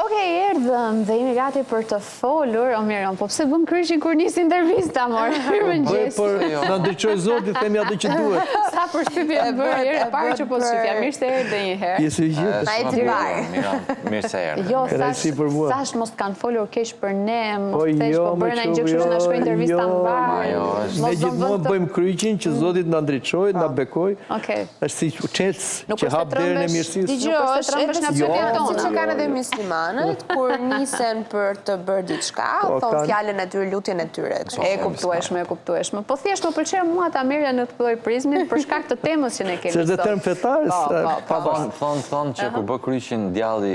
Okej, erdhëm dhe jemi gati për të folur. O Miron, po pse bën kryqin kur nis intervista, mor? Mirëmëngjes. Po për jo. na ndriçoi Zoti, themi atë që duhet. Sa përshtypje më bërë, herë e parë që po të shifja. Mirë se erdhe një herë. Jesu i gjithë. Na eci mbarë. Miron, mirë se erdhe. Jo, thash, thash mos të kanë folur keq për ne, mos po thesh, jo, po bërë ndonjë gjë kështu që na shkoi intervista jo, mbarë. Jo, ne gjithmonë bëjmë kryqin që Zoti na ndriçojë, na po. bekojë. Okej. Është si çelës që hap derën e mirësisë. Dëgjo, është edhe siç e kanë siç e kanë edhe muslimanët kur nisen për të bërë diçka, po, thonë fjalën e tyre, lutjen e tyre. E kuptueshme, e kuptueshme. Po thjesht më pëlqen mua ta merrja në këtë lloj prizmi për shkak të temës që ne kemi sot. Se është term fetar, po, po, po. Thonë, thonë, thonë që kur bë kryqin djalli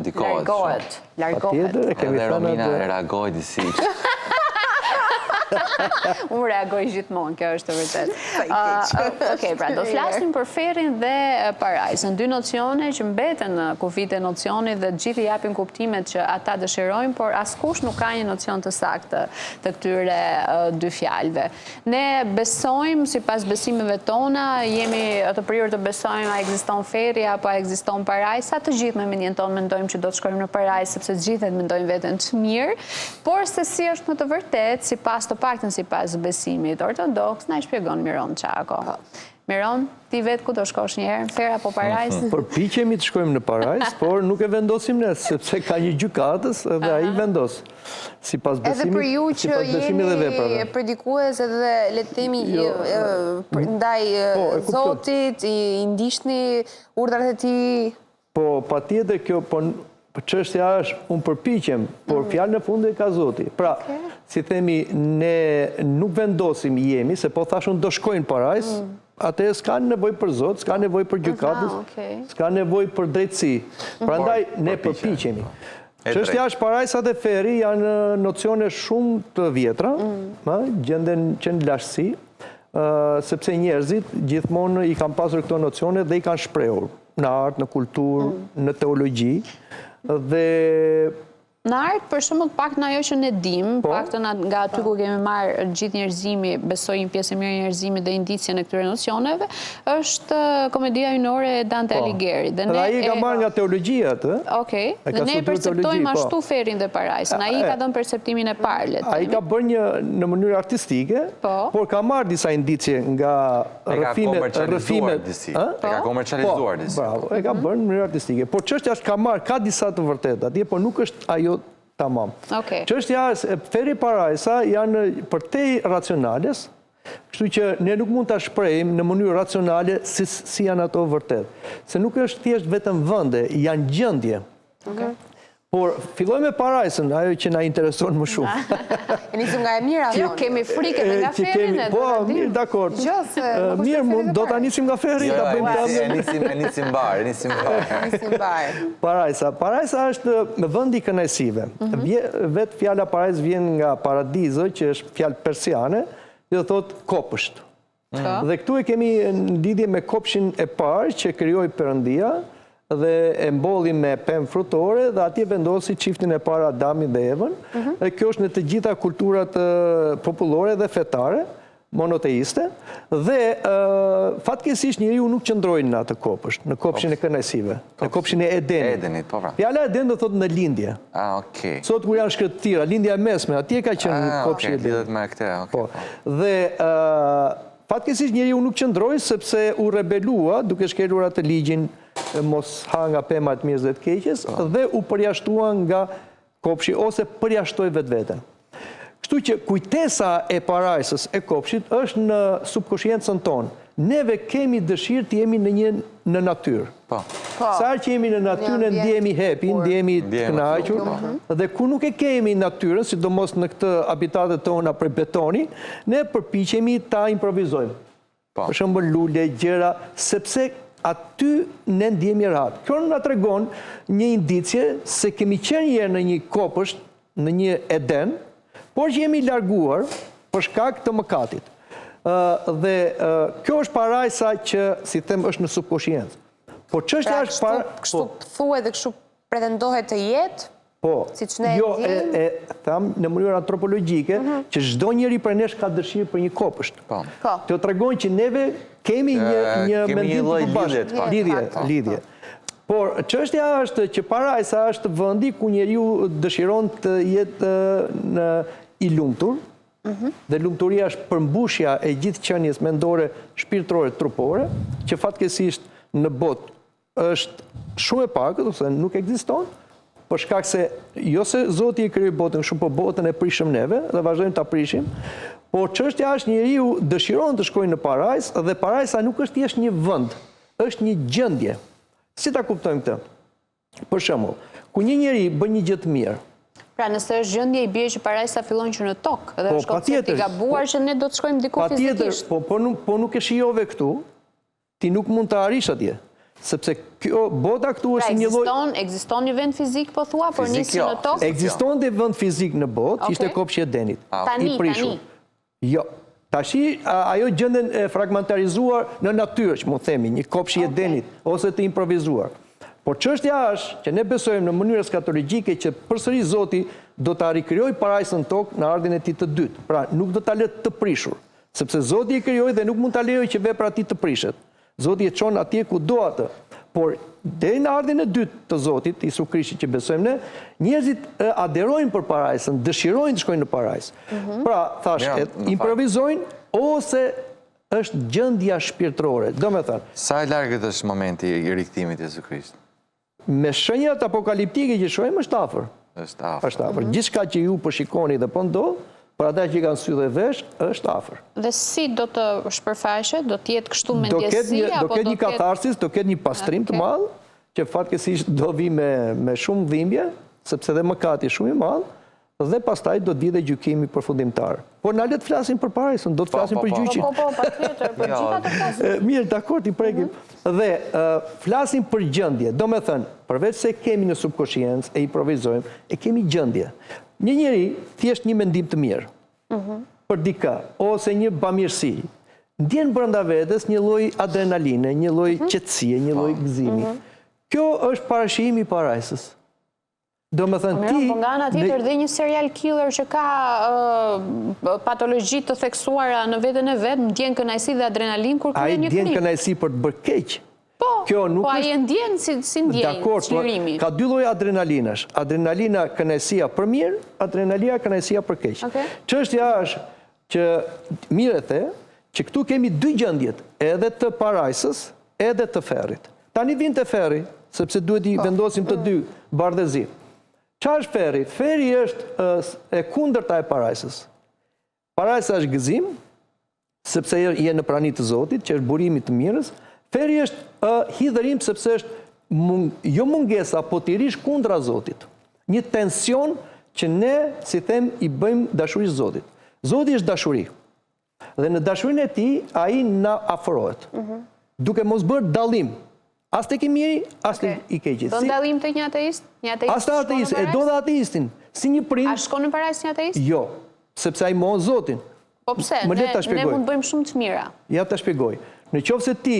ndikohet. Largohet. Largohet. Patjetër, e kemi Edhe thënë Romina atë. reagoi disi. Unë reagoj gjithmonë, kjo është e vërtetë. Sa i keq. Okej, pra do flasim për ferrin dhe parajsën, dy nocione që mbeten në kufijtë e nocionit dhe të gjithë i japin kuptimet që ata dëshirojnë, por askush nuk ka një nocion të saktë të këtyre dy fjalëve. Ne besojmë sipas besimeve tona, jemi të prirur të besojmë a ekziston ferri apo a ekziston parajsa, të gjithë me mendjen tonë mendojmë që do të shkojmë në parajsë sepse të gjithë e mendojnë veten të mirë, por se si është në të vërtetë, sipas të paktën sipas besimit ortodoks, na e shpjegon Miron Çako. Miron, ti vetë ku do shkosh një herë, në ferr apo parajsë? Përpiqemi të shkojmë në parajsë, por nuk e vendosim ne, sepse ka një gjykatës dhe ai vendos. Sipas Edhe besimit, për ju që sipas besimit dhe jeni veprave. predikues edhe le të themi Jo, ndaj po, e kuptoj. Zotit, i ndiqni urdhrat e tij. Po, patjetër kjo, po po çështja është, unë përpiqem, por mm. fjalën e fundit e ka Zoti. Pra, si themi, ne nuk vendosim jemi, se po thashë unë do shkoj në parajsë, mm. atëherë s'ka nevojë për Zot, s'ka nevojë për gjykatës, s'ka nevojë për drejtësi. Mm. Prandaj ne përpiqemi. Çështja është parajsa dhe ferri janë nocione shumë të vjetra, mm. gjenden që në lashtësi, sepse njerëzit gjithmonë i kanë pasur këto nocione dhe i kanë shprehur në art, në kulturë, mm. në teologji dhe Në art, për shembull, paktën ajo që ne dimë, po. paktën nga aty ku kemi marrë gjithë njerëzimi, besoj një pjesë e mirë e njerëzimit dhe indicien e këtyre nocioneve, është komedia hyjnore e Dante po. Alighieri. Dhe ne ai e ka marrë nga teologjia atë. Okej. Dhe ne e perceptojmë po. ashtu ferrin dhe parajsën. Ai ka dhënë perceptimin e parë, le të themi. Ai ka bërë një në mënyrë artistike, po. por ka marrë disa indicie nga rrëfimet, rrëfimet, disi. E ka komercializuar disi. Bravo, e ka bërë në mënyrë artistike. Por çështja është ka marrë, ka disa të vërteta atje, por nuk është ajo tamam. Okej. Çështja është ferri parajsa janë përtej racionales, kështu që ne nuk mund ta shprehim në mënyrë racionale si si janë ato vërtet. Se nuk është thjesht vetëm vende, janë gjendje. Okej. Por, filloj me parajsën, ajo që na intereson më shumë. E nisim nga e mira, Jo, kemi frikë edhe nga ferri, ne, Po, mirë, dakord. Mirë, mund, do ta nisim nga ferri, ta bëjmë të E nisim, e nisim mbarë, e nisim mbarë. E nisim mbarë. Parajsa, parajsa është vendi i kënaqësive. Mhm. Vetë fjala parajsë vjen nga paradizo, që është fjalë persiane, që do thotë kopësht. Po. Dhe këtu e kemi në lidhje me kopshin e parë që krijoi Perëndia dhe e mbolli me pemë frutore dhe atje vendosi çiftin e parë Adamin dhe Evën. Mhm. Dhe kjo është në të gjitha kulturat popullore dhe fetare, monoteiste dhe fatkeqësisht njeriu nuk qëndroi në atë kopësht, në kopshin e kënaqësive, në kopshin e Edenit. Edenit, po pra. Fjala Eden do thotë në lindje. Ah, okay. Sot kur janë shkretëtira, lindja e mesme, atje ka qenë ah, kopshi i Edenit. Lidhet me këtë, okay. Po. po. Dhe fatkeqësisht njeriu nuk qëndroi sepse u rebelua duke shkelur atë ligjin mos ha nga pema e të mirës dhe të keqes po. dhe u përjashtua nga kopshi ose përjashtoi vetveten. Kështu që kujtesa e parajsës e kopshit është në subkoshiencën tonë. Neve kemi dëshirë të jemi në një në natyrë. Po. po. Sa herë që jemi në natyrë, ne ndihemi happy, ndihemi të kënaqur, po. dhe kur nuk e kemi natyrën, sidomos në këtë habitatet tona prej betoni, ne përpiqemi ta improvizojmë. Po. Për shembull lule, gjëra, sepse aty ne ndihemi rehat. Kjo na tregon një indicie se kemi qenë një herë në një kopësht, në një Eden, por që jemi larguar për shkak të mëkatit. Ë dhe kjo është parajsa që, si them, është në subkoshiencë. Por çështja pra, është para kështu po. thuhet dhe kështu pretendohet të jetë? Po, siç ne e jo, dimë? e, e tham në mënyrë antropologjike, mhm. që çdo njeri prej nesh ka dëshirë për një kopësht. Po. po. Kjo tregon që neve kemi një, një kemi mendim një të përbashkët. Lidhje, lidhje. Por çështja është që parajsa është vendi ku njeriu dëshiron të jetë në i lumtur, mhm. dhe lumturia është përmbushja e gjithë qenies mendore, shpirtërore, trupore, që fatkeqësisht në botë është shumë e pakët ose nuk ekziston, për shkak se jo se Zoti e krijoi botën kështu, po botën e prishëm neve dhe vazhdojmë ta prishim. Por çështja është njeriu dëshiron të shkojë në parajsë dhe parajsa nuk është thjesht një vend, është një gjendje. Si ta kuptojmë këtë? Për shembull, kur një njeri bën një gjë të mirë, Pra, nëse është gjendje i bie që parajsa fillon që në tokë dhe po, është koncept i gabuar po, që ne do të shkojmë diku fizikisht. Patjetër, po, po, nuk, po nuk e shijove këtu, ti nuk mund të arrish atje. Sepse kjo bota këtu pra, është një lloj ekziston një vend fizik po thua, por nisi jo, në tokë? Ekziston një vend fizik në botë, ishte kopshi i Edenit. Tani, i prishur. Tani. Jo. Tashi ajo gjenden e fragmentarizuar në natyrë, që mund themi, një kopsh i Edenit ose të improvizuar. Por çështja është që ne besojmë në mënyrë eskatologjike që përsëri Zoti do ta rikrijojë parajsën në tokë në ardhjen e tij të dytë. Pra, nuk do ta lë të prishur, sepse Zoti e krijoi dhe nuk mund ta lejojë që vepra e tij të prishet. Zoti e çon atje ku do atë. Por deri në ardhjen e dytë të Zotit, Jisu Krishtit që besojmë ne, njerëzit aderojnë për parajsën, dëshirojnë të shkojnë në parajsë. Mhm. Pra, thashë, improvizojnë ose është gjendja shpirtërore. Domethënë, Sa i largët është momenti i rikthimit të Jezu Krishtit? Me shenjat apokaliptike që shohim është afër. Është afër. Është afër. Gjithçka që ju po shikoni dhe po ndodh, për ata që kanë sy dhe vesh, është afër. Dhe si do të shpërfaqet? Do të jetë kështu me ndjesi apo do të ketë një katarsis, do ketë një pastrim të madh, që fatkeqësisht do vijë me me shumë dhimbje, sepse dhe mëkati është shumë i madh, Dhe pastaj do të vijë dhe gjykimi përfundimtar. Por na le të flasim për parajsën, do të po, flasim po, për po. gjyqin. Po, po, patjetër, për jo. gjitha të flasim. Mirë, dakord, i prekim. Mhm. Dhe flasim për gjendje, domethënë, përveç se kemi në subkoshiencë, e improvizojmë, e kemi gjendje. Një njeri, thjesht një mendim të mirë, mhm. për dikë, ose një bamirësi, ndjen brenda vetes një lloj adrenaline, një lloj mhm. qetësie, një lloj gëzimi. Kjo është parashijimi i parajsës. Domethënë ti... Po nga ana tjetër dhe një serial killer që ka patologji të theksuara në veten e vet, ndjen kënaqësi dhe adrenalinë kur kryen një krim. Ai ndjen kënaqësi për të bërë keq. Po, po ai e ndjen si, si ndjenjë, po, çlirimi. Ka dy lloje adrenalinash. Adrenalina kënaqësia për mirë, adrenalina kënaqësia për keq. Çështja është që mirë e the, që këtu kemi dy gjendjet, edhe të parajsës, edhe të ferrit. Tani vijmë te ferri, sepse duhet t'i po. vendosim të dy, bardh e zi. Ça është ferri? Ferri është e kundërta e parajsës. Parajsa është gëzim, sepse je në prani të Zotit, që është burimi i të mirës. Ferri është hidhërim, sepse është mung, jo mungesa, po t'i rrish kundra Zotit. Një tension që ne, si them, i bëjmë dashurisë së Zotit. Zoti është dashuri. Dhe në dashurinë e tij, ai na afrohet. Mhm. Duke mos bërë dallim, as tek i miri, as tek i keqi. Bën dallim te një ateist? Një ateist as te ateist, e do dhe ateistin. Si një prind. A shkon në parajsë një ateist? Jo, sepse ai mohon Zotin. Po pse? Më le ta shpjegoj. Ne mund të bëjmë shumë të mira. Ja ta shpjegoj. Në qoftë se ti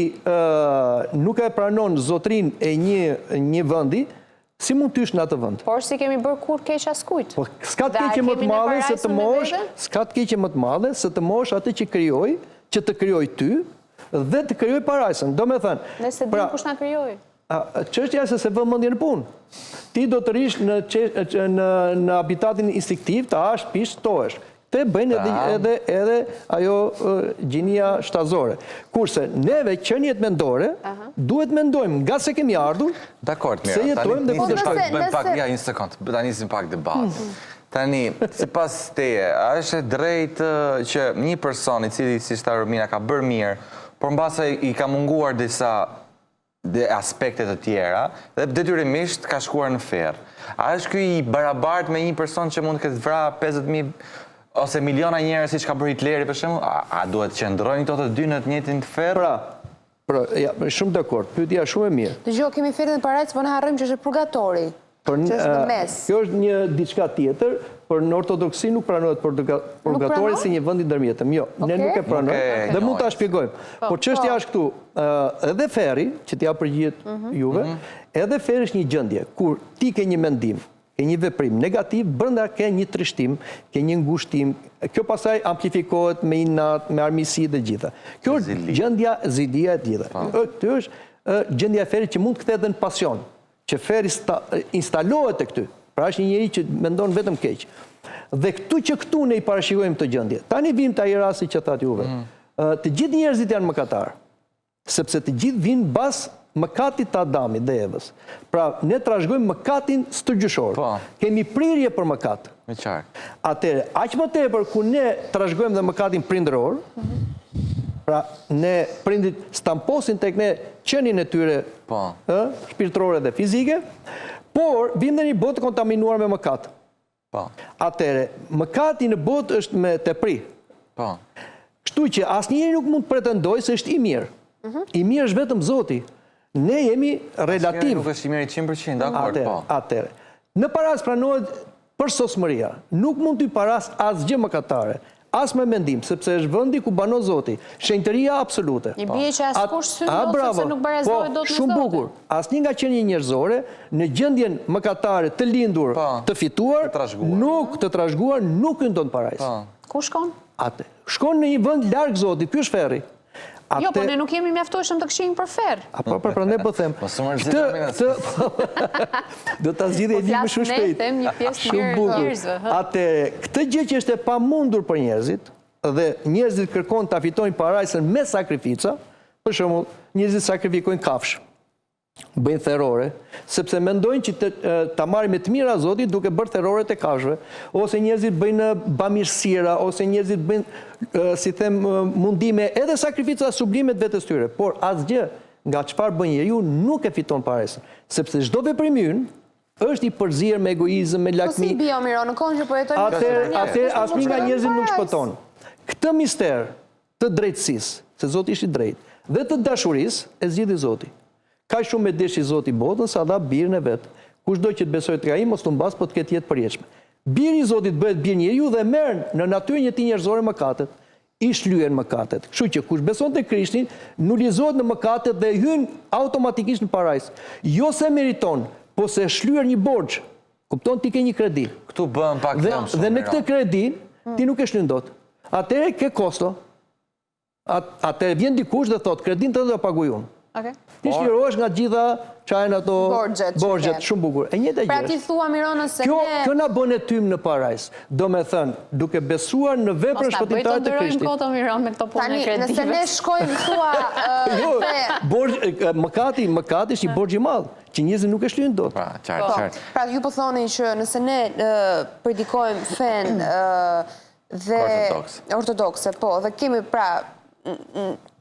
nuk e pranon zotërinë e një një vendi, Si mund të hysh në atë vend? Por s'i kemi bërë kurrë keq askujt. Po s'ka të keqe më të madhe se të mohosh, s'ka të keqe më të madhe se të mohosh atë që krijoi, që të krijoi ty dhe të krijoi parajsën. Domethënë, ne s'e dimë pra, kush na krijoi. Çështja është se s'e vë mendjen në punë. Ti do të rrish në në në habitatin instinktiv, të hash, pish, shtohesh. Këtë e bëjnë edhe, edhe, edhe ajo gjinia shtazore. Kurse neve qeniet mendore, duhet mendojmë nga se kemi ardhur, Dakord, mirë, se jetojmë dhe ku të shkojmë. Bëjmë pak, ja, një sekond, ta nisim pak debatin. Hmm. Tani, sipas teje, a është e drejtë që një person i cili, siç tha Romina, ka bërë mirë, por mbase i ka munguar disa dhe aspekte të tjera dhe detyrimisht ka shkuar në ferr. A është ky i barabartë me një person që mund të ketë vra 50.000 ose miliona njerëz siç ka bërë Hitleri për shembull? A, a duhet të qëndrojnë këto të dy në të njëjtin ferr? Pra, pra, ja, shumë dakord. Pyetja është shumë e mirë. Dëgjo, kemi ferrin e parajsës, po ne harrojmë që është purgatori. Për, që është në mes. Kjo është një diçka tjetër, por në ortodoksi nuk pranohet purgatori si një vend i ndërmjetëm. Jo, ne nuk e pranojmë dhe mund ta shpjegojmë. Po, por çështja po. është këtu, edhe ferri, që t'ja përgjigjet mhm. juve, mhm. edhe ferri është një gjendje kur ti ke një mendim, ke një veprim negativ, brenda ke një trishtim, ke një ngushtim, kjo pastaj amplifikohet me inat, me armiqësi dhe gjitha. Kjo është gjendja zilia e gjitha. Po. Kjo është. Ë, gjendja e ferrit që mund të kthehet edhe në pasion, që ferri instalohet tek ty. Pra është një njeri që mendon vetëm keq. Dhe këtu që këtu ne i parashikojmë këto gjendje. Tani vijmë te ai rasti që thatë juve. Mm. Të gjithë njerëzit janë mëkatarë. Sepse të gjithë vijnë mbas mëkatit të Adamit dhe Evës. Pra, ne trashëgojmë mëkatin stërgjyshor. Po. Kemi prirje për mëkat. E qartë. Atëherë, aq më tepër kur ne trashëgojmë dhe mëkatin prindëror, pra ne prindit stamposin tek ne qenien e tyre po. ë, shpirtërore dhe fizike, por vijmë në një botë të kontaminuar me mëkat. Po. Atëherë, mëkati në botë është me tepri. Po. Kështu që asnjëri nuk mund të pretendojë se është i mirë. Mhm. I mirë është vetëm Zoti. Ne jemi relativ. Nuk është i mirë 100%, dakord, po. Atëherë, në parajsë pranohet përsosmëria. Nuk mund të hyjë në parajsë asgjë mëkatare. As me mendim, sepse është vendi ku banon Zoti, shenjtëria absolute. I bie që askush s'hyn dot sepse nuk barazohet dot me Zotin. Shumë bukur. Asnjë nga qenie njerëzore në gjendjen mëkatare të lindur, të fituar, nuk të trashëguar, nuk hyn dot në parajsë. Ku shkon? Atë. Shkon në një vend larg Zotit, ky është ferri. Jo, po ne nuk jemi mjaftueshëm të këqinj për ferr. A po, po, prandaj po them. Po s'u Këtë, do ta zgjidhë po enigmën shumë shpejt. Po them një pjesë mirë njerëzve. Atëherë, këtë gjë që është e pamundur për njerëzit dhe njerëzit kërkojnë ta fitojnë parajsën me sakrifica, për shembull, njerëzit sakrifikojnë kafshë bëjnë therore, sepse mendojnë që të, ta marrin me të mira Zoti duke bërë theroret e kafshëve, ose njerëzit bëjnë bamirësira, ose njerëzit bëjnë, si them, mundime, edhe sakrifica sublime të vetes tyre, por asgjë nga çfarë bën njeriu nuk e fiton parajsën, sepse çdo veprim i ynë është i përzier me egoizëm, me lakmi. Po si bie o Miro, në kohën që po jetojmë në Atëherë, atëherë asnjë nga njerëzit nuk shpëton. Këtë mister të drejtësisë, se Zoti është i drejtë, dhe të dashurisë, e zgjidhi Zoti. Kaq shumë e deshi Zoti botën, sa dha Birin e vet. Kushdo që të besojë tek Ai, mos të humbasë, po të ketë jetë të përjetshme. Biri i Zotit bëhet bir njeriu dhe merr në natyrën e tij njerëzore mëkatet. I shlyen mëkatet. Kështu që kush beson te Krishti, nulizohet në mëkatet dhe hyn automatikisht në parajsë. Jo se meriton, po se shlyer një borxh. Kupton ti ke një kredi. Këtu bëhen pak dhe, dhe në këtë kredi ti nuk e shlyen dot. Atëherë ke kosto. At, atëherë vjen dikush dhe thotë kredinë tënde do paguaj unë. Okej. Ti çlirohesh nga të gjitha ça janë ato borxhet, borxhet shumë bukur. E njëjta gjë. Pra ti thua Miro nëse kjo, ne kjo na bën jetim në parajsë. Domethënë, duke besuar në veprën shpëtimtare të Krishtit. Mos na bëj të Miro me këto punë e kredive. Tani, nëse ne shkojmë thua jo, borxh mëkati, mëkati është një borxh i madh. Që njerëzit nuk e shlyejnë dot. Pra, qartë, po, qartë. Pra, ju po thoni që nëse ne predikojmë fenë dhe ortodokse, po, dhe kemi pra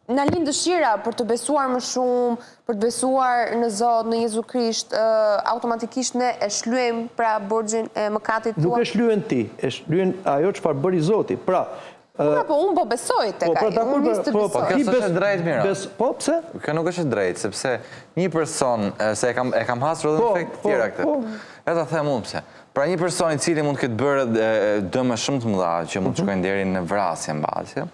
na lind dëshira për të besuar më shumë, për të besuar në Zot, në Jezu Krisht, automatikisht ne e shlyejmë pra borxhin e mëkatit Nuk e shlyen ti, e shlyen ajo çfarë bëri Zoti. Pra, Po, pra, po, unë po besoj tek po, ai, pra, unë nis të po, besoj. Po, kjo s'është e drejtë, Miro. Po, pse? Kjo nuk është e drejtë, sepse një person, se e kam, e kam hasur edhe në po, fe të tjera këtë. Po. E ta them unë pse. Pra një person i cili mund të ketë bërë dëme shumë të mëdha, që mund të mhm. shkojnë deri në vrasje mbase,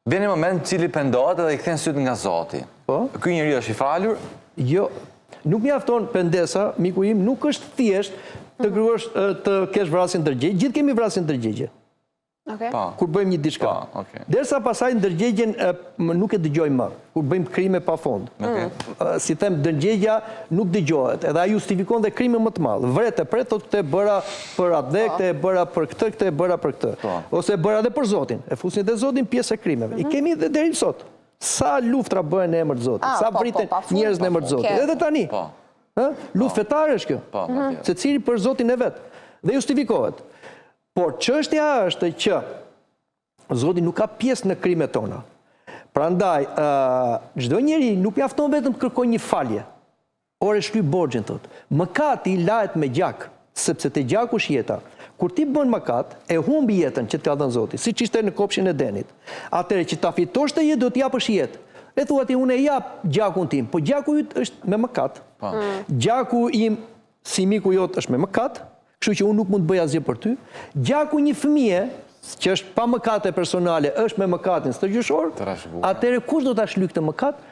vjen një moment i cili pendohet edhe i kthen sytë nga Zoti. Po? Ky njeri është i falur? Jo, nuk mjafton pendesa, miku im, nuk është thjesht të kërkosh të kesh vrasje ndërgjegje, gjithë kemi vrasje ndërgjegje. Okay. Po. Kur bëjmë një diçka. Po, okay. Derisa pastaj ndërgjegjen nuk e dëgjojmë më, kur bëjmë krime pa fund. Okay. Mm. Si them, ndërgjegja nuk dëgjohet, edhe ai justifikon dhe krimin më të madh. Vret e pret, thotë këtë e bëra për atdhe, po. këtë e bëra për këtë, këtë e bëra për këtë. Po. Ose e bëra edhe për Zotin. E fusin dhe Zotin pjesë e krimeve. Mm -hmm. I mhm. kemi dhe deri sot. Sa luftra bëhen në emër të Zotit, ah, sa po, vriten njerëz në emër të Zotit. Edhe tani. Po. Ë? Luftë fetare është kjo. Po, mm -hmm. Secili për Zotin e vet. Dhe justifikohet. Por çështja është që Zoti nuk ka pjesë në krimet tona. Prandaj, çdo njeri nuk mjafton vetëm të kërkojë një falje. Ore shlyj borxhin thotë. Mëkati lahet me gjak, sepse te gjaku është jeta. Kur ti bën mëkat, e humb jetën që të ka dhënë Zoti, siç ishte në kopshin e Edenit. Atëherë që ta fitosh këtë jetë duhet të japësh jetë. E thua ti unë e jap gjakun tim, po gjaku yt është me mëkat. Po. Gjaku im si miku jot është me mëkat, Kështu që unë nuk mund të bëj asgjë për ty. Gjaku i një fëmije, që është pa mëkate personale, është me mëkatin stërgjyshor, atëherë kush do ta shlyjë këtë mëkat?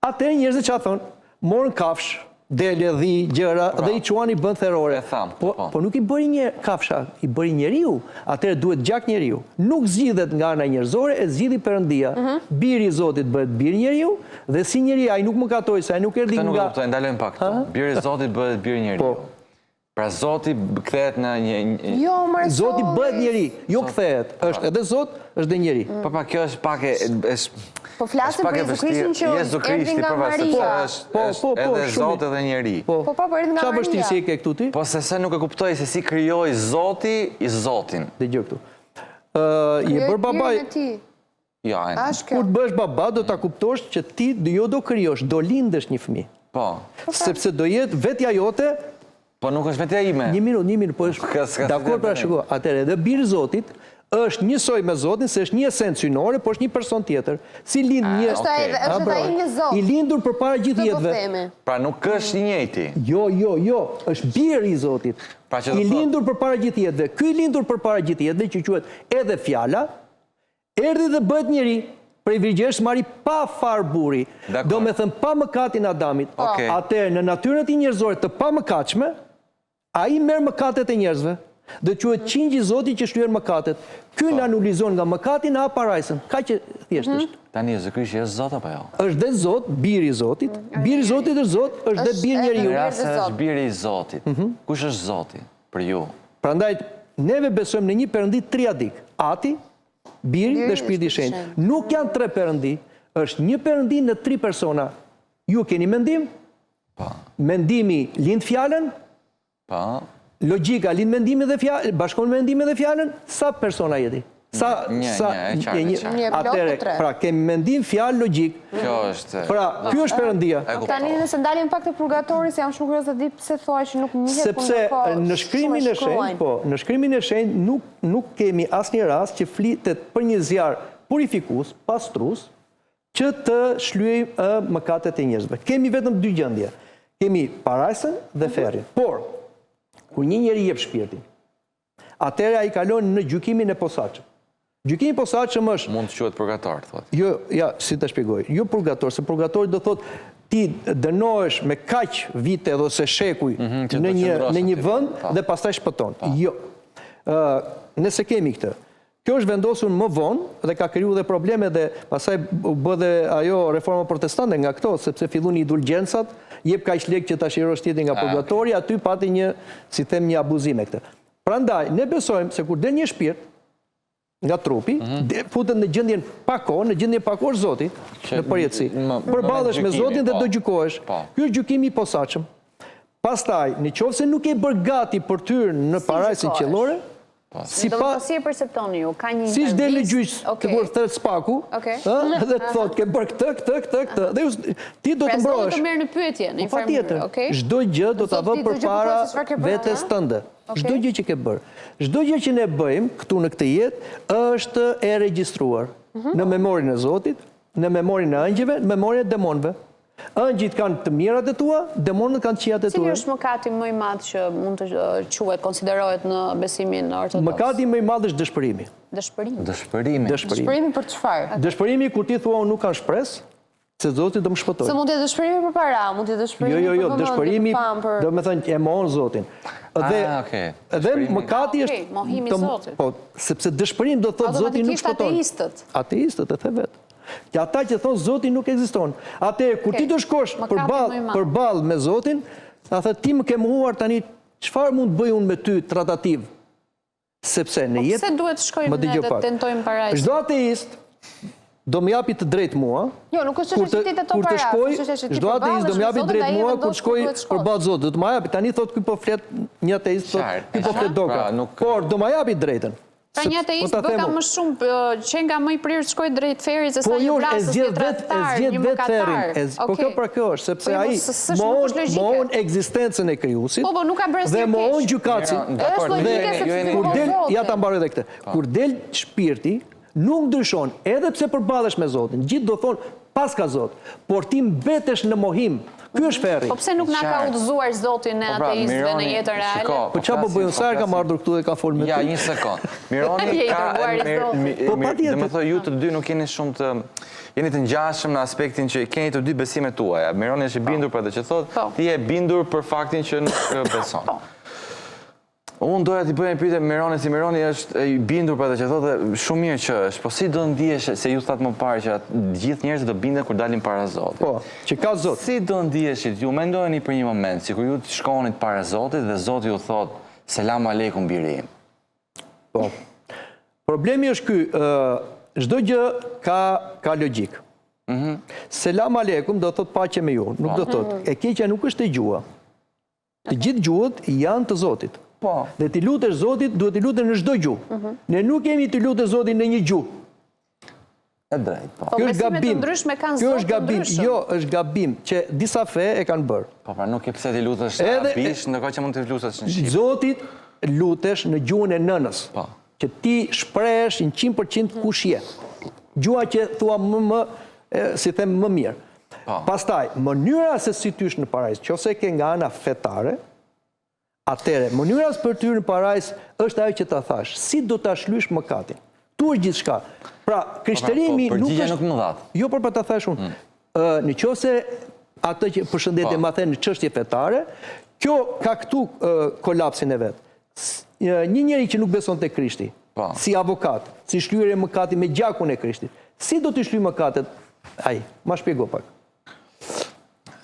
Atëherë njerëzit çfarë thonë? Morën kafshë. Dele, dhi, gjëra, dhe i çuan i bënë therore. E thamë, po, po. po nuk i bëri një kafsha, i bëri njeriu. Atëherë duhet gjak njeriu. Nuk zgjidhet nga ana njerëzore, e zgjidhi Perëndia. Mhm. Biri i Zotit bëhet bir njeriu dhe si njeri ai nuk mëkatoi se ai nuk erdhi Këtë nuk e nga kuptoj, ndalojmë pak këtu. Biri i Zotit bëhet bir njeriu. Po. Pra Zoti kthehet në një... një- Jo, more Zoti solli. bëhet njeri, jo kthehet. Është edhe Zot, është dhe njeri. Po pa, kjo është pak e... është Po flasim është pak për e Jezu vështirë. Krishtin që Jezu erdhi Krishti, nga po, pa, sepse Maria. është, Po, është po, po, edhe shumë Zot i- edhe njeri. Po, Po, po, po, erdhi nga Qa Maria. vështirësi e ke këtu ti? Po se se nuk e kuptoj se si krijoi Zoti i Zotin. Dëgjoj këtu. Ë, je Krijoi bërë babai, birin e tij. Jo, e. A është kjo? kur të bësh baba do ta kuptosh që ti jo do krijosh, do lindësh një fëmijë. Po. Sepse do jetë vetja jote Po nuk është vetja ime. Një minutë, një minutë, po është Ka- s'ka dakor si pra të shiko, atëherë edhe biri i Zotit është njësoj me Zotin se është një esencë hyjnore, por është një person tjetër. Si lind një Është ai Okej. është A, edhe bravo. ai një Zot. I lindur përpara gjithë Këtë po jetëve. themi. Pra nuk është i njëjti. Jo, jo, jo, është biri i Zotit. Pra që do I thotë- lindur përpara gjithë jetëve. Ky i lindur përpara gjithë jetëve që quhet edhe fjala, erdhi dhe bëhet njeri prej Virgjërës Mari pa far burri. Dakor. Do me thënë pa mëkatin Adamit. Okej. Atëherë në natyrën e tij njerëzore të pamëkatshme, ai merr mëkatet e njerëzve. Dhe quhet qingji i Zotit që shlyen mëkatet. Ky Po. na anulizon nga mëkati na parajsën. Kaq e thjesht Mhm. është. Tani Jezu Krishti është Zot apo jo? Është dhe Zot, biri i Zotit. Biri i Zotit është Zot, është dhe Është bir edhe njeriu. Në rast se dhe Zot. është biri i Zotit. Kush është Zoti për ju? Prandaj neve besojmë në një perëndi triadik, Ati, Biri Biri dhe Shpirti i Shenjtë. Nuk janë tre perëndi, është një perëndi në tri persona. Ju keni mendim? Po. Mendimi lind fjalën, Po. logjika lind mendimin dhe fjalën, bashkon mendimin dhe fjalën, sa persona jeti? Sa Një, sa një, e qartë, e qartë. Një, plot Atëherë, po tre. pra kemi mendim, fjalë, logjik. Kjo është... Pra, ky është perëndia. E kuptova. Tani nëse ndalim pak te purgatori, se jam shumë kurioze të di pse thua që nuk njihet kur Sepse ndërkohë në shkrimin shumë e shenjtë, shkruajnë. po, në shkrimin e shenjtë nuk nuk kemi asnjë rast që flitet për një zjarr purifikues, pastrues, që të shlyejë ë, mëkatet e njerëzve. Kemi vetëm dy gjendje. Kemi parajsën dhe ferrin. Por kur një njeri jep shpirtin, atëherë ai kalon në gjykimin e posaçëm. Gjykimi i posaçëm është Mund të quhet purgator, thotë. Jo, ja, si ta shpjegoj. Jo purgator, se purgatori do thotë ti dënohesh me kaq vite edhe ose shekuj Mhm, që në do një qëndrosh në një aty. vend Po. dhe pastaj shpëton. Jo. Ë, nëse kemi këtë. Kjo është vendosur më vonë dhe ka kriju dhe probleme dhe pastaj u bë dhe ajo reforma protestante nga këto, sepse fillun indulgjencat, jep kaq lekë që ta shirosh tjetrin Ah, nga purgatori, aty pati një, si them, një abuzim me këtë. Prandaj, ne besojmë se kur del një shpirt, nga trupi, Mhm. de- futet në gjendjen pa kohë, në gjendjen pa kohë është Zoti, Që në përjetësi. më- Përballesh me moment Zotin dhe gjykimi, do po. gjykohesh. Po. Ky është gjykimi i posaçëm. Pastaj, në qoftë se nuk je bërë gati për të hyrë në parajsën gjykohesh? qiellore, Po. si Do pa të si e perceptoni ju? Ka një si del në intervistë? gjyq, të Okej. kur thret spaku, Okej. ë, dhe të thotë ke bërë këtë, këtë, këtë, këtë, dhe ju- ti do Pra të s'do mbrohesh. të merr në pyetje në Po një farë mënyrë, patjetër, okay? çdo gjë do ta Zot, vë ti do gjë përpara kuptoj se çfarë ke bërë, vetes ha? tënde. Okej. Çdo gjë që ke bërë. Çdo gjë që ne bëjmë këtu në këtë jetë është e regjistruar Mhm. në memorien e Zotit, në memorien e ëngjëve, në memorien e demonëve. Ëngjit kanë të mirat e tua, demonët kanë të qijat e Cili tua. është mëkati më i madh që mund të eh, quhet, konsiderohet në besimin ortodoks? Mëkati më i madh është dëshpërimi. Dëshpërimi. Dëshpërimi. Dëshpërimi. Dëshpërimi për çfarë? Dëshpërimi kur ti thua unë nuk kam shpresë, se Zoti do më shpëtojë. Se mund të jetë dëshpërimi për para, mund të jetë dëshpërimi Jo, jo, jo, për vëmendje, dëshpërimi, për famë, për do me thënë, e mohon Zotin. Dhe, Ah, okay. dhe Dëshpërimi. mëkati Ah, është... okay, mohimi i të- Zotit. Po, sepse dëshpërim do thotë Zoti nuk Automatikisht shpëton. ateistët. Ateistët, e the vetë. Që ata që thonë Zoti nuk ekziston. Atëherë, kur ti Okej. do shkosh Mëkati përballë më i madh. përballë me Zotin, ta thotë ti më ke mohuar tani çfarë mund të bëj unë me ty tratativ? Sepse në Po jetë pse duhet të shkojmë Më ne dëgjoj dhe pak. tentojmë parajsën? Çdo ateist do më japi të drejtë mua. Jo, nuk është kur çështje që ti tenton kur të para, shkoj, është çështje që ti çdo ateist do përballesh më me japi Zotin drejtë dhe ai mua vendos kur të ku shkoj duhet shkosh. përballë Zotit. Do të më japi, tani thotë ky po flet një ateist thotë Qartë, ky po flet qartë. doka. Pra, nuk- Por do më japi drejtën. Pra Se- një ateist po ta bëka them unë. më shumë, eh, që nga më i prirë të shkojë drejt ferit se sa Po një jo, e vrasës, një zgjedh vet, e tradhtar, zgjedh një vet mëkatar. ferrin. E z- Po Okej. kjo pra kjo është, sepse Po jo, ai po s- s'është- nuk mohon është logjike. mohon ekzistencën e krijuesit. Po, po, nuk ka bërë Dhe asnjë mohon keq. gjykatësin. Mira, dakord, Është logjike ju jeni- sepse ju jeni- ti Kur del, mohon ja ta Zotin. mbaroj edhe këtë. Kur del shpirti, nuk ndryshon, edhe pse përballesh me Zotin. Gjithë do thonë, Paska Zot, por ti mbetesh në mohim. Ky është ferri. Po pse nuk na ka udhëzuar Zoti ne po pra, ateistëve në jetën reale? Po çfarë po bëj unë sa herë kam ardhur këtu dhe kam folur me ty? Ja, një sekond. Mironi ka Po patjetër. Domethënë ju të dy nuk jeni shumë të jeni të ngjashëm në aspektin që keni të dy besimet tuaja. Mironi është i bindur për atë që thotë, po. ti je bindur për faktin që nuk beson. Po. Unë doja t'i bëja një pyetje Mironit, si Mironi është i bindur për atë që thotë dhe shumë mirë që është, po si do ndihesh se ju thatë më parë që të gjithë njerëzit do binden kur dalin para Zotit. Po, që ka Zot. Si do ndiheshit ju, mendojeni për një moment, sikur ju të shkonit para Zotit dhe Zoti ju thotë selam aleikum biri im. Po. Problemi është ky, ë çdo gjë ka ka logjikë. Mhm. Selam aleikum do thotë paqe me ju, nuk do thotë. E keqja nuk është te gjuha. Të gjithë gjuhët janë të Zotit. Po. Dhe t'i lutesh Zotit, duhet t'i lutesh në çdo gjuhë. Mhm. Ne nuk jemi t'i lutesh Zotit në një gjuhë. E drejtë, po. Po, Kjo është gabim. Kjo është gabim. Jo, është gabim që disa fe e kanë bërë. Po, pra nuk ke pse t'i lutesh në arabisht, ndërkohë që mund t'i lutesh në shqip. Zotit lutesh në gjuhën e nënës. Po. Që ti shprehesh në 100% kush je. Gjuha që thua më më, si them më mirë. Po. Pastaj, mënyra se si të hysh në parajsë, qoftë se e ke nga ana fetare, atëherë mënyra për të hyrë në parajsë është ajo që ta thashë, si do ta shlysh mëkatin. Ktu është gjithçka. Pra, po, pra, krishterimi po, nuk është nuk më dhatë. Jo, por po ta thashë unë. Mm. Ë, në qoftë se atë që përshëndetje po. ma the në çështje fetare, kjo ka këtu kolapsin e vet. Një njeri që nuk beson te Krishti, po. si avokat, si shlyerje mëkati me gjakun e Krishtit, si do t'i shlyjë mëkatet ai? Ma shpjego pak.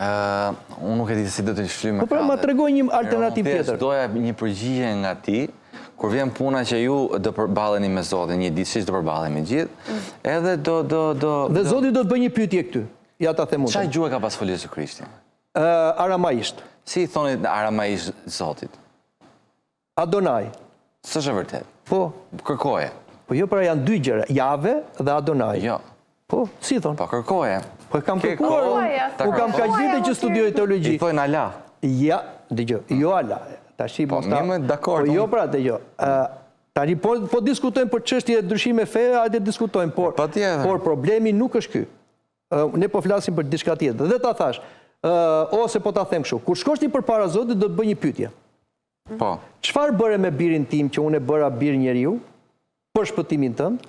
Uh, unë nuk e di se si do t'i shlyjë mëkatet. Po pra ma trego një alternativë tjetër. Doja një përgjigje nga ti, kur vjen puna që ju do përballeni me Zotin, një ditë siç do përballemi gjithë, mm. edhe do do do Dhe Zoti do të bëjë një pyetje këty. Ja ta them unë. Çfarë gjuhë ka pas folë Jezu Krishti? Uh, aramaisht. Si i thoni në aramaisht Zotit? Adonai. S'është e vërtetë. Po. Kërkoje. Po jo pra janë dy gjëra, Jave dhe Adonai. Jo. Po, si thonë? Po kërkoje. Po e kam kërkuar unë. Unë kam kaq vite që studioj teologji. I thonë Allah. Ja, dëgjo, jo Allah. Tashi po, mos ta. Po, dakord. Po jo pra, dëgjo. Ë tani po po diskutojmë për çështje ndryshime feje, hajde diskutojmë, por por problemi nuk është ky. Ne po flasim për diçka tjetër. Dhe ta thashë, ose po ta them kështu, kur shkosh ti përpara Zotit do të bëj një pyetje. Po. Çfarë bëre me birin tim që unë e bëra bir njeriu për shpëtimin tënd?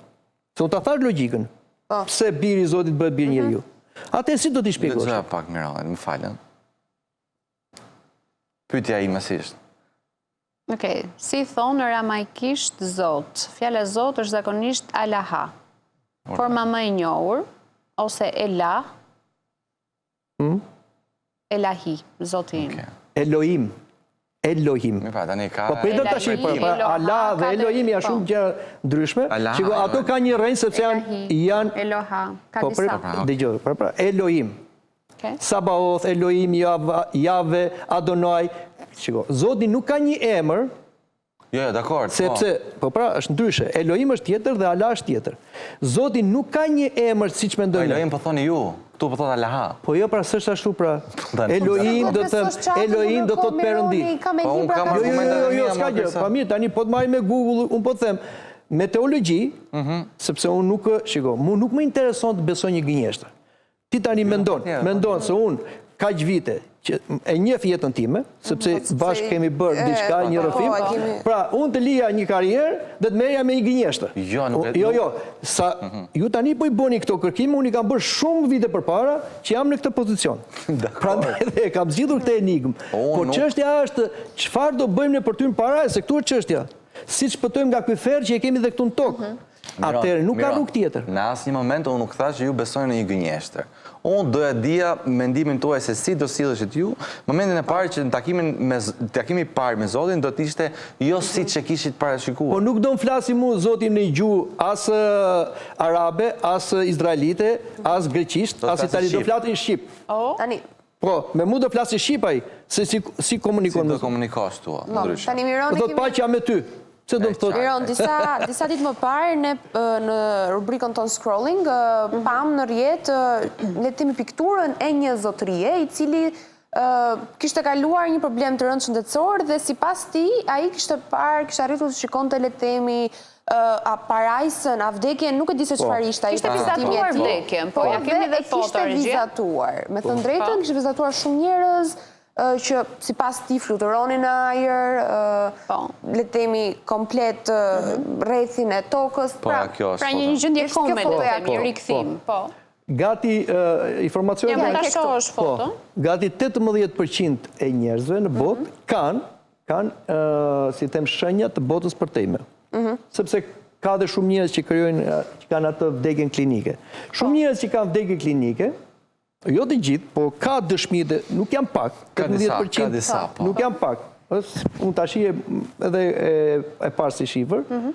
Se unë ta thashë logjikën. Po. Pse biri i Zotit bëhet bir mhm. njeriu? Atë si do t'i shpjegosh? Dëgjoja pak Mironin, më fal. Pyetja ime si është. Okej, si i thonë aramaikisht Zot? Fjala Zot është zakonisht Alaha. Forma më e njohur ose Elah. Hmm? Elahi, Zoti im. Elohim. Elohim. Mi pa, tani ka... Po prit tash, po, pra, Allah dhe Elohim janë shumë gjëra ndryshme. Shiko, ato ka një rrënjë sepse janë janë Eloha, ka po, disa. Po, dëgjoj, pra, pra, Elohim. Sabaoth, Elohim, Jave, Adonai. Shiko, Zoti nuk ka një emër. Jo, jo, dakord. Po. Sepse, po pra, është ndryshe. Elohim është tjetër dhe Allah është tjetër. Zoti nuk ka një emër siç mendojnë. Po Elohim po thoni ju, këtu po thotë Allah. Po jo, pra s'është ashtu pra. Po, Elohim do të them, Elohim do thotë perëndi. Po unë kam jo, jo, jo, jo, jo, s'ka gjë. Po mirë, tani po të marrim me Google, unë po them me teologji, mhm. sepse unë nuk, shiko, mu nuk më intereson të besoj një gënjeshtër. Ti tani mendon, mendon se unë kaq vite që e njeh jetën time, sepse mhm, bashkë kemi bërë diçka, një po, rrëfim. Pra, unë të lija një karrierë dhe të merrja me një gënjeshtër. Jo, nuk e Jo, jo, sa mhm. ju tani po i bëni këto kërkime, unë i kam bërë shumë vite përpara që jam në këtë pozicion. Prandaj dhe e kam zgjidhur këtë enigmë. Por çështja është çfarë do bëjmë ne për ty në parajsë, se këtu është çështja. Si të shpëtojmë nga ky ferr që e kemi dhe këtu në tokë. Mhm. Atëherë nuk ka rrugë tjetër. Në asnjë moment unë nuk thashë që ju besoni në një gënjeshtër. Unë doja të dija mendimin tuaj se si do silleshit ju, momentin e parë që në takimin me takimi i parë me Zotin do të ishte jo siç e kishit parashikuar. Po nuk do më flasi mu Zoti në një gjuhë as arabe, as izraelite, as greqisht, as italisht, do flasi shqip. Tani, Po, me mu do flasi shqip ai, se si si komunikon me. Si do komunikosh thua, ndryshe. Tani Miron, do thotë paqja me ty. Pse do të thotë? Miron, disa disa ditë më parë ne në rubrikën tonë scrolling mhm. pamë në rrjet le të themi pikturën e një zotërie i cili kishte kaluar një problem të rëndë shëndetësor dhe sipas tij ai kishte parë, kishte arritur të shikonte le të themi. a parajsën, a vdekjen, nuk e di se po. çfarë ishte ai Kishte vizatuar vdekjen, po, ja kemi dhe foto Kishte vizatuar. Me thënë të drejtën, po. kishte vizatuar shumë njerëz që sipas tij fluturonin në ajër, po. le të themi komplet mhm. rrethin e tokës. Po, pra, kjo është. Pra një gjendje kome, le të themi, një rikthim, po. Gati informacioni... Ja, mund ta shohësh foton. Gati 18% e njerëzve në botë mhm. kanë kanë, si them, shenja të botës përtejme. Mhm. Sepse ka dhe shumë njerëz që krijojnë, që kanë atë vdekjen klinike. Shumë po. njerëz që kanë vdekje klinike, jo të gjithë, po ka dëshmi dhe nuk janë pak, 18%, ka disa, po. nuk janë pak. Unë tash edhe e parë si shifër. Mhm.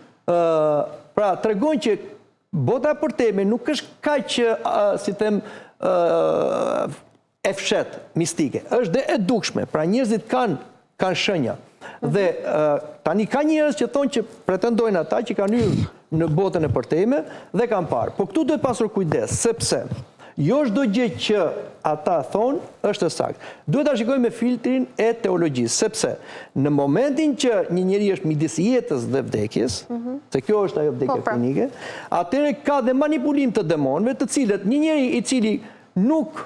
Pra, tregon që bota e përtejme nuk është kaq, si them, e fshehtë, mistike. Është dhe e dukshme. Pra njerëzit kanë kanë shenja. Dhe tani ka njerëz që thonë që pretendojnë ata që kanë hyrë në botën e përtejme dhe kanë parë. Po këtu duhet pasur kujdes, sepse jo çdo gjë që ata thonë është e saktë. Duhet ta shikojmë me filtrin e teologjisë, sepse në momentin që një njeri është midis jetës dhe vdekjes, mhm. se kjo është ajo vdekja po, pra. klinike, atëherë ka dhe manipulim të demonëve, të cilët një njeri i cili nuk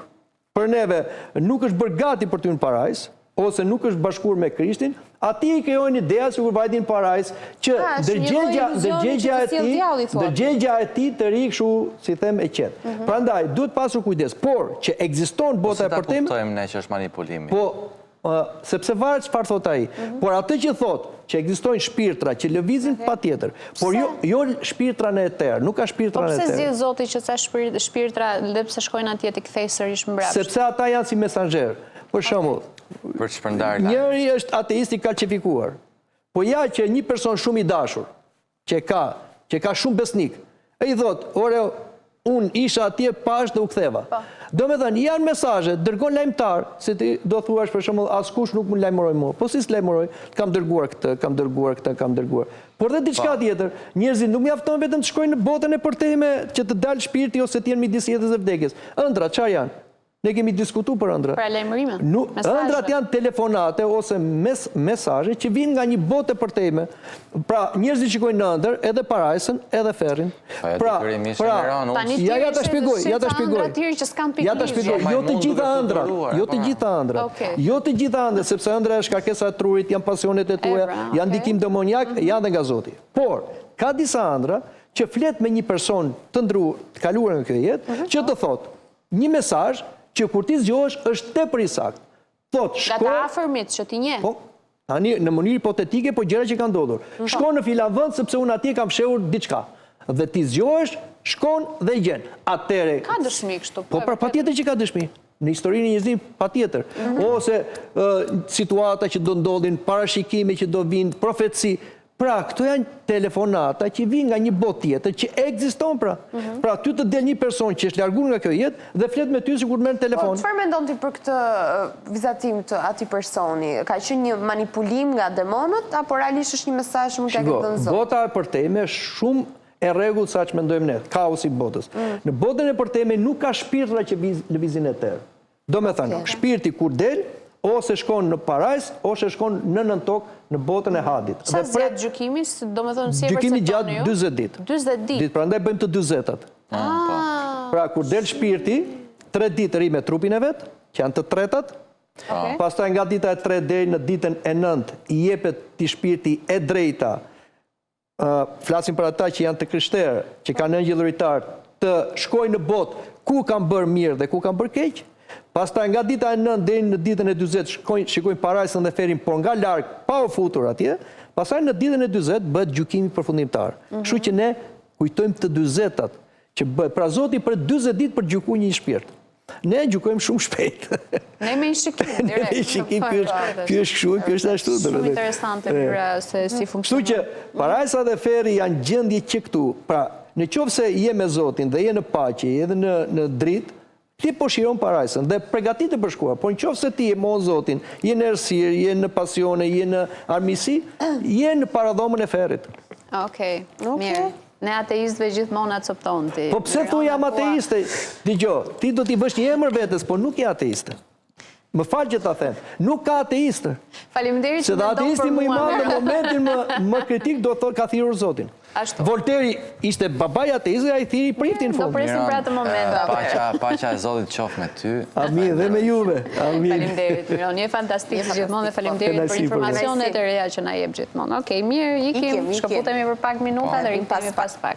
për neve nuk është bërë gati për të hyrë në parajsë, ose nuk është bashkuar me Krishtin, atij i krijojnë ideja sikur vajti në parajsë, që ndërgjegja, ndërgjegja e tij, ndërgjegja e tij të rri kështu, si them, e qetë. Mhm. Prandaj duhet pasur kujdes, por që ekziston po bota e përtejme. Po si ta kuptojmë ne që është manipulimi? Po sepse varet çfarë thotë ai. Mhm. Por atë që thotë, që ekzistojnë shpirtra që lëvizin mhm. patjetër. Por jo jo shpirtra në eter, nuk ka shpirtra po në eter. Po pse zgjidh Zoti që ca shpirtra dhe pse shkojnë atje t'i kthejë sërish mbrapsht? Sepse ata janë si mesazherë. Për shembull, për të shpërndarë lajmin. Njëri është ateist i kalçifikuar. Po ja që një person shumë i dashur, që ka, që ka shumë besnik. E i thotë, ore, unë isha atje pashë dhe u ktheva. Po. Domethënë, janë mesazhe, dërgon lajmëtar, se ti do thuash për shembull, askush nuk më lajmëroi mua. Po si s'lajmëroi? Kam dërguar këtë, kam dërguar këtë, kam dërguar. Por dhe diçka po. tjetër, njerëzit nuk mjafton vetëm të shkojnë në botën e përtejme që të dalë shpirti ose të jenë midis jetës dhe vdekjes. Ëndrrat, çfarë janë? Ne kemi diskutu për ëndrrat. Pra lajmërime, mesazhe. Ëndrrat janë telefonate ose mes, mesazhe që vijnë nga një botë e përtejme. Pra, njerëzit shikojnë në ëndërr edhe parajsën, edhe ferrin. Po pra, pra, ja ja ta shpjegoj, ja ta shpjegoj. Ja ta shpjegoj, jo të gjitha ëndrrat, jo të gjitha ëndrrat. Jo të gjitha ëndrrat, sepse ëndrra është kërkesa e trurit, janë pasionet e tua, pra, janë ndikim demoniak, mhm. janë dhe nga Zoti. Por, ka disa ëndrra që flet me një person të ndru, të kaluar nga kjo jetë, mhm. që të thotë, Një mesazh që kur ti zgjohesh është tepër i saktë. Thotë, shko... Nga të afërmit që ti njeh. Po, tani në mënyrë hipotetike, po gjëra që kanë ndodhur. Po. Shko në filan vend sepse unë atje kam fshehur diçka. Dhe ti zgjohesh, shkon dhe e gjen. Atëherë Ka dëshmi kështu. Po, pra patjetër që ka dëshmi. Në historinë e njerëzimit patjetër. Mhm. Ose situata që do ndodhin, parashikime që do vijnë, profeci. Pra, këto janë telefonata që vijnë nga një botë tjetër që ekziston pra. Mhm. Pra, ty të del një person që është larguar nga kjo jetë dhe flet me ty sikur të merr në telefon. Po, çfarë mendon ti për këtë vizatim të atij personi? Ka qenë një manipulim nga demonët apo realisht është një mesazh që mund t'ia ketë dhënë Zoti? Bota e përtejme është shumë e rregullt sa ç'mendojmë ne, kaosi i botës. Mm. Në botën e përtejme nuk ka shpirtra që lëvizin në eter. Domethënë, shpirti kur del, ose shkon në parajsë, ose shkon në nëntokë, në botën e Hadit. Sa zgjat gjykimi, domethënë si e perceptoni ju? Gjykimi zgjat 40 ditë. 40 ditë? Ditë, prandaj bëjmë të dyzetat. Ah. Po. Pra, kur del shpirti, 3 ditë rri me trupin e vet, që janë të tretat, pastaj nga dita e tretë deri në ditën e nëntë, i jepet këtij shpirti e drejta flasim për ata që janë të krishterë, që kanë engjëll rojtar, të shkojnë në botë ku kanë bërë mirë dhe ku kanë bërë keq. Pastaj nga dita e 9 deri në ditën e 40 shkojnë shikojnë parajsën dhe ferrin, por nga larg pa u futur atje. Pastaj në ditën e 40 bëhet gjykimi përfundimtar. Mhm. Kështu që ne kujtojmë të 40-tat që bëhet. Pra Zoti pret 40 ditë për të gjykuar një shpirt. Ne e gjykojmë shumë shpejt. Ne me një shikim, direkt. Ne me një shikim, ky është, ky është kështu, ky është ashtu. Shumë interesante pra, se si funksionon. Kështu që, parajsa dhe ferri janë gjendje që këtu. Pra, në qoftë se je me Zotin dhe je në paqe, je edhe në, në dritë, ti po shijon parajsën dhe pregatitesh për shkuar. Po në qoftë se ti e mohon Zotin, je në errësirë, je në pasione, je në armiqësi, je në paradhomën e ferrit. Okej, mirë. Ne ateistëve gjithmonë na copton ti. Po pse thu jam ateiste? Dëgjo, ti do t'i bësh një emër vetes, po nuk je ateiste. Më fal që ta them. Nuk ka ateistë. Faleminderit Se që dhe mendon ateisti për më i mua. madh në momentin më, më kritik do thotë ka thirrur Zotin. Ashtu. Volteri ishte babai ateist dhe ai thirri priftin Do fund. presim pra atë moment. Paqa, paqa e Zotit qoftë me ty. Amin dhe me juve. Amin. Faleminderit Miron, je fantastik si gjithmonë dhe faleminderit për Kënaqësi për mua. informacionet e reja që na jep gjithmonë. Okej, mirë, ikim, Ikim, ikim. shkëputemi për pak minuta Po, dhe rikthehemi pas pas pak.